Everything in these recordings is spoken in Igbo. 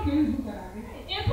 If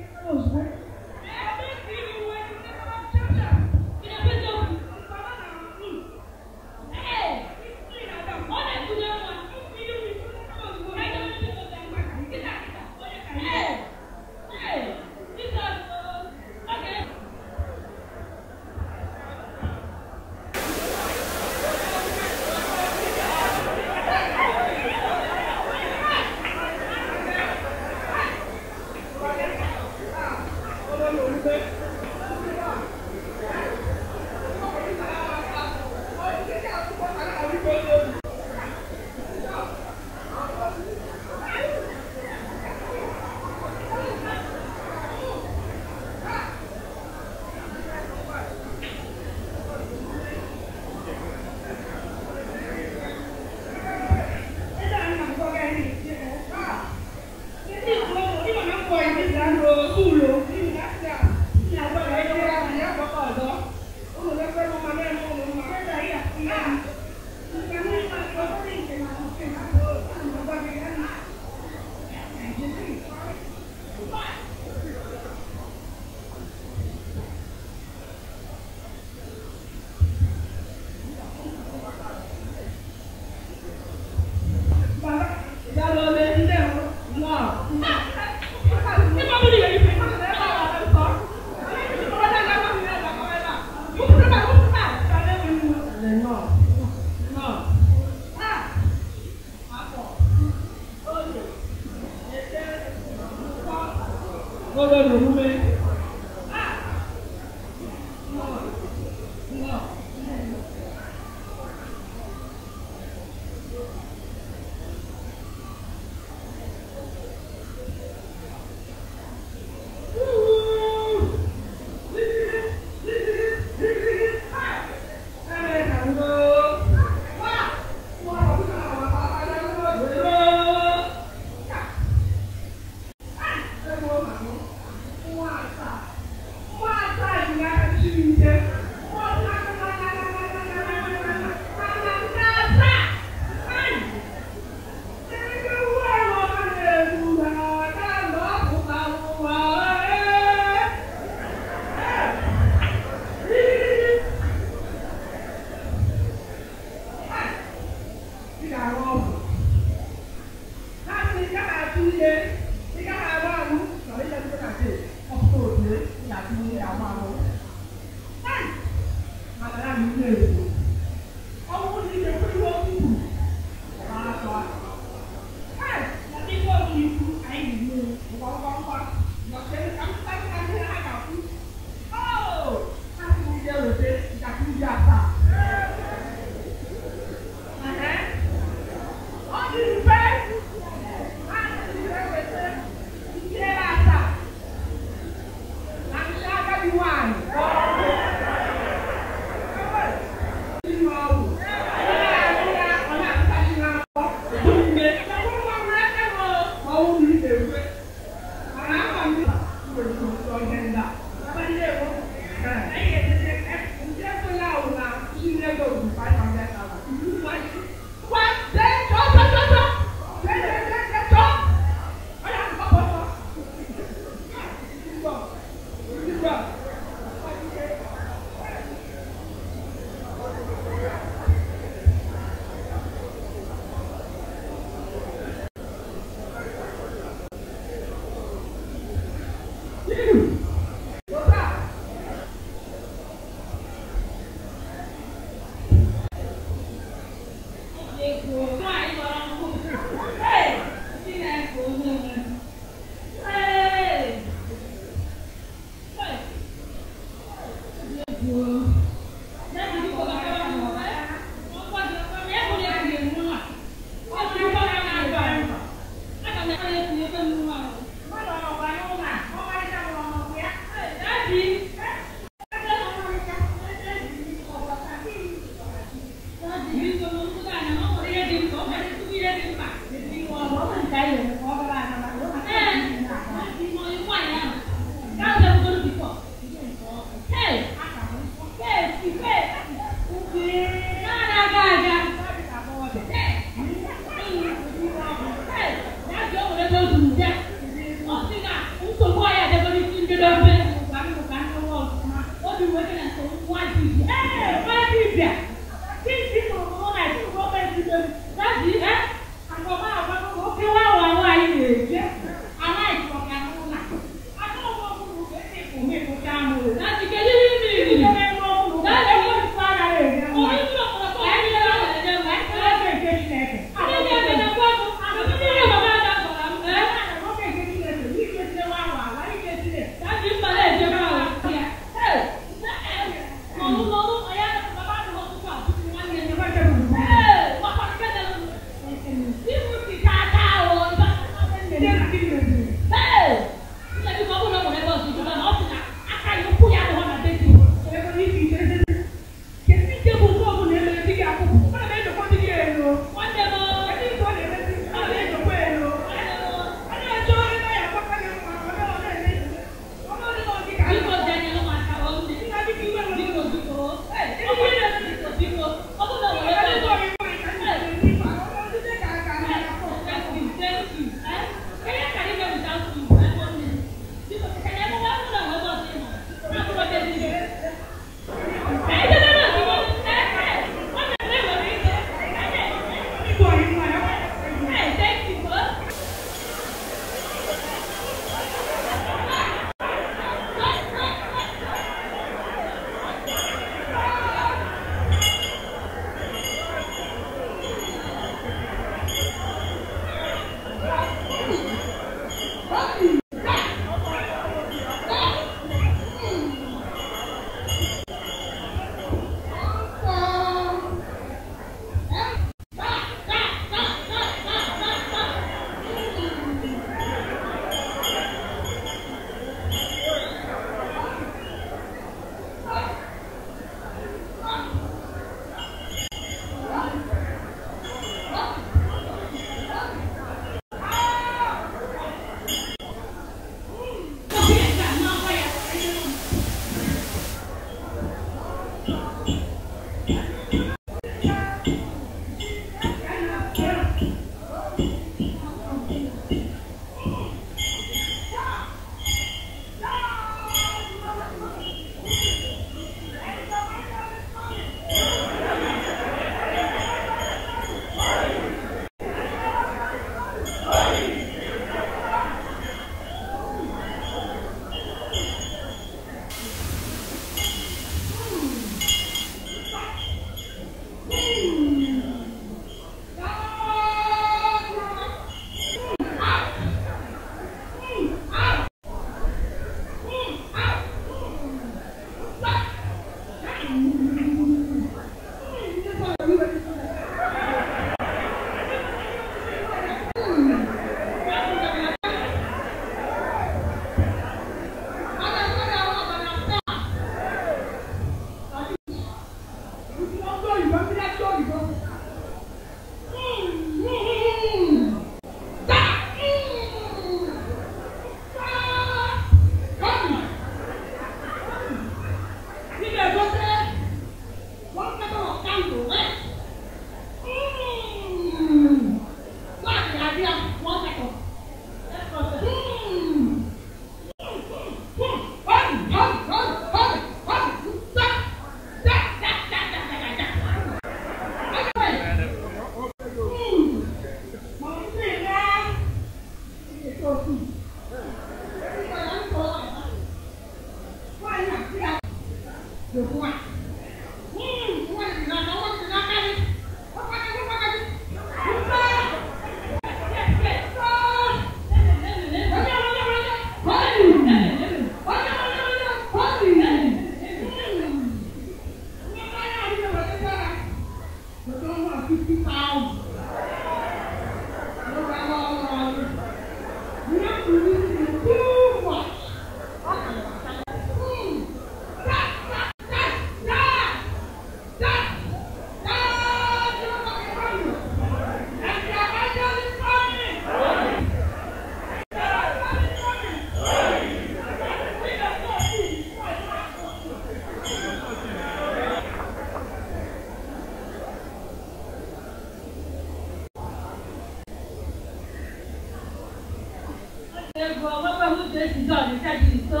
Ego nwekwaghị ụzọ esi dị Ọnịcha dị nso.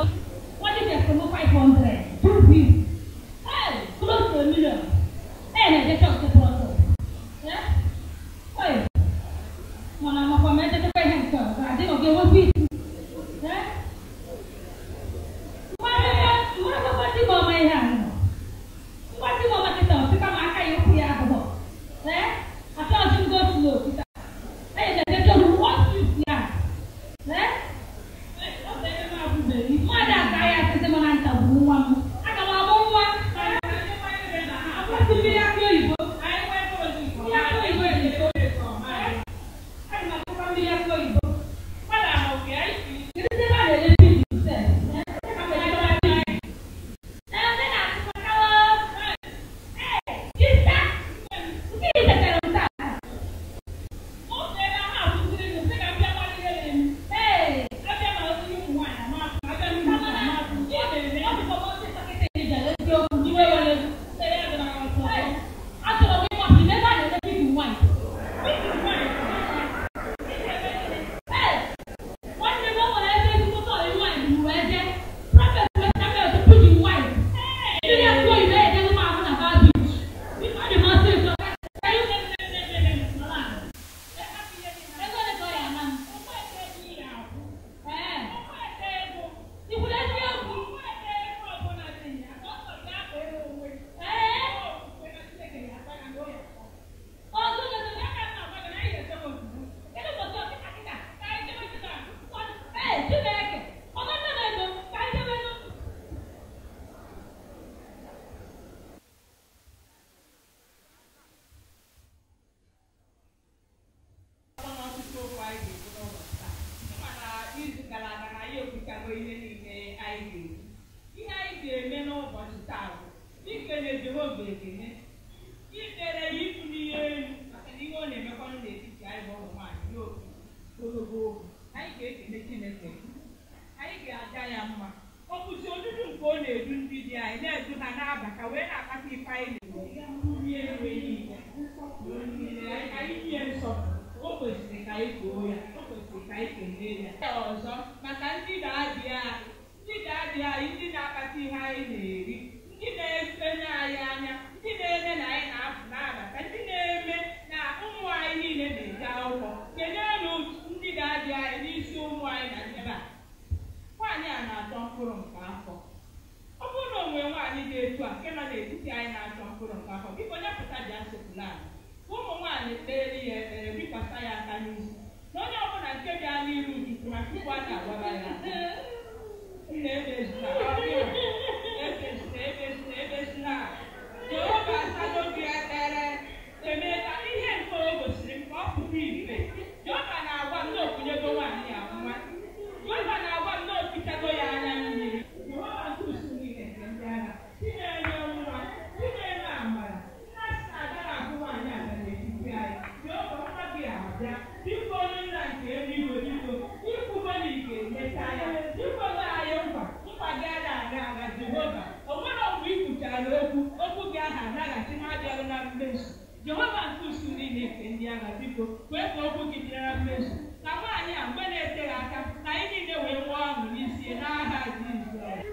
Nwanne ji 500, 250. Hey, close to a million. Ee, na-eje chọọchị kwụrụ ọtọ. Ee, mana makwa ma ejechekwa ihe nke ọ ga-adị ọ ga-enwekwa isi. Ee, nwa di m ọma ihe a nọ. Nwa di m ọma kịta ọsịkwa m aka ya ụkwụ ya abụọ. Ee, achọghịzi m go slow kịta. Ee, na-eje chọọchị 150 ya. Ee, mmadụ aka ya asịsị m na nta bụ nwa m. Aga m amụ nwa. Akwụsị mmiri akị oyibo. Mmiri akị oyibo dị nso. Aga m akwụkwọ mmiri akị oyibo. Kedu ebe a na-ere pidgin sef? Ee, ndị na-asụkwa Ee, Ista, nke ị tetara m taa. Ee, achọrọ m ịgbapụ n'ebe a na-ere pidgin wine. Ee, nwanne m o nwere ebe ezigbo tọọlụ wine m wee jee. Prọfet wee sị m etu pidgin wine. Mmiri akụ oyibo ejego m ahụ na Bar Beach. Biko, ọ dị m ọsịsọ. Ego ole ka ọ ya ama m? Ee, i kwuru eziokwu? Ee, ọzọ kedu ụbọchị ọkịta kịta? Ee, Chineke, ọ ga-eme m ego ka anyị jebe nụ. N'ọtụtụ okwu anyị ga-ekwu n'ụbọchị taa, ịma na izu gara aga na anyị ekwuchago ihe niile anyị ga-ekwu. Ihe anyị ga-eme n'ụbọchị taa bụ ikele Jehova ekele, ikpere ya, ibuli ya elu maka na ihe ọ na-emekwanụ n'etiti anyị bụ ụmụ nwaanyị n'oge ogologo oge. Anyị ga-ekele Chineke, anyị ga-aja ya mma. Ọ bụzi odudu nke ọ na-edu ndị dị anyị na-edu ha n'abata wee na-akpata ife anyị na-eri rie niile niile. Anyị nye nsọpụrụ o kwesịrị ka anyị too ya, o kwesịrị ka anyị kelee ya. Ọzọ, maka ndị na-adị anyị, ndị na-adị anyị, ndị na-akpata ihe anyị na-eri, ndị na-enye anyị anya, ndị na-eme na anyị na-apụ na-abata, ndị na-eme na ụmụ anyị niile na-eje akwụkwọ, keleenụ ndị na-adị anyị n'isi ụmụ anyị na ebe a. Nwaanyị a na-achọ mkpụrụ nke afọ. Ọ bụrụ na o nwee nwaanyị dị etu a nke nọ n'etiti anyị na-achọ mkpụrụ nke afọ, biko nyepụta bịa sekpuru ala ka ụmụ nwaanyị kpeere ya ekpere, bikwasa ya aka n'isi, na onye ọbụla nke bịa n'iru Chukwu ma Chukwu a na-agwara ya nna emezuna, emezuna, emezuna, emezuna. Jehova asago gị ekpere, emeela ihe nke o gosiri m ka ọ pụta ife. Jehova na-agwa m na okwunyego nwaanyị a nwa. Jehova na-agwa m na ofichago ya anya mmiri. Jehova nke usuu niile nke ndị agha, Chinenye nwa, Chinenye amara, nna sị na agaghị ahụ nwaanyị a n'etiti anyị. Jehova, nwa gị abịa. Biko, onye nna nke eluigwe, biko, ikwugo na ị ga-emecha ya. Biko, nye anyị nkwa, nkwa gị ada aga aga. Jehova, o nwere mgbe i kwuchara okwu, okwu gị ahụ anaghachi ma abịaghị na mmezu. Jehova nke usuu niile nke ndị agha, biko, kwee ka okwu gị bịara na mmezu, ka nwaanyị a mgbe na-eteghị aka ka anyị niile wee nwee ọṅụ n'isi ya n'aha Jizọs.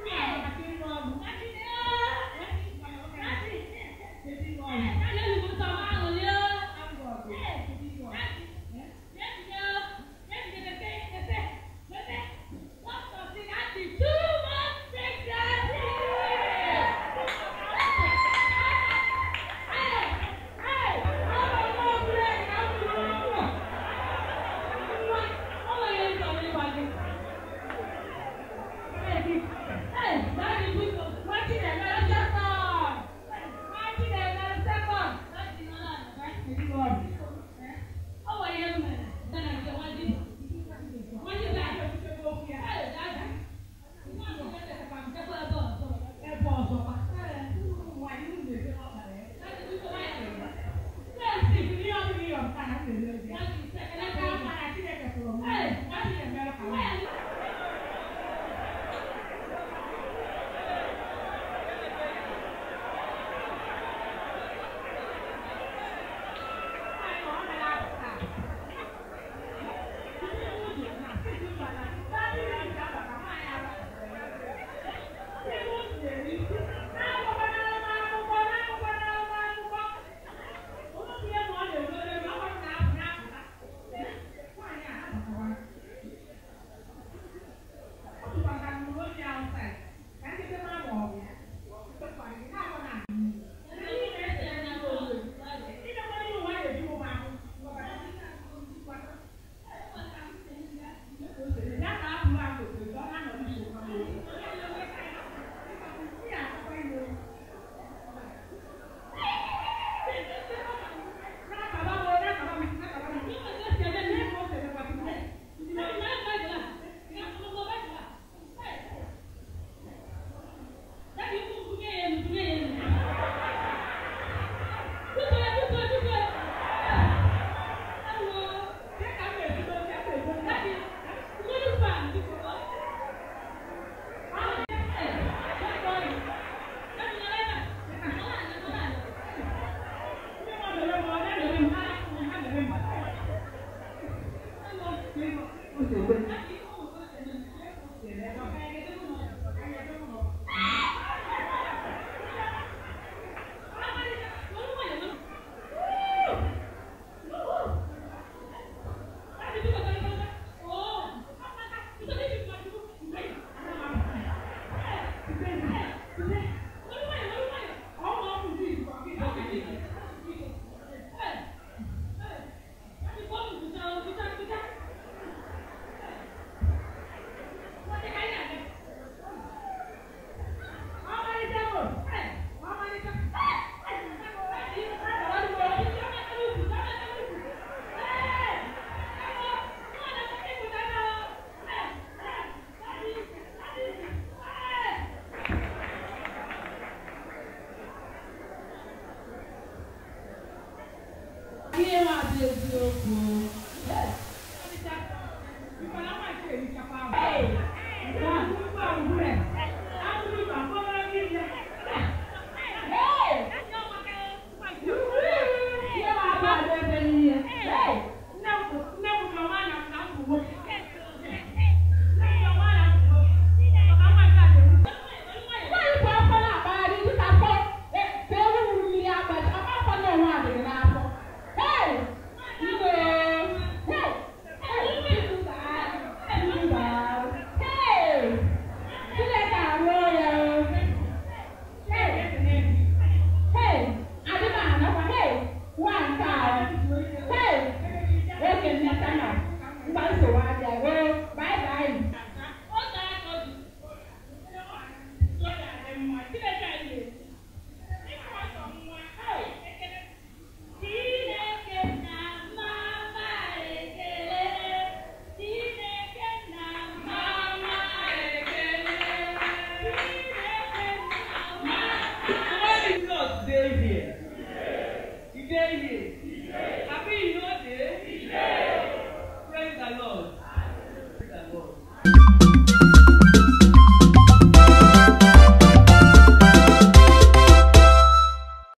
Hey,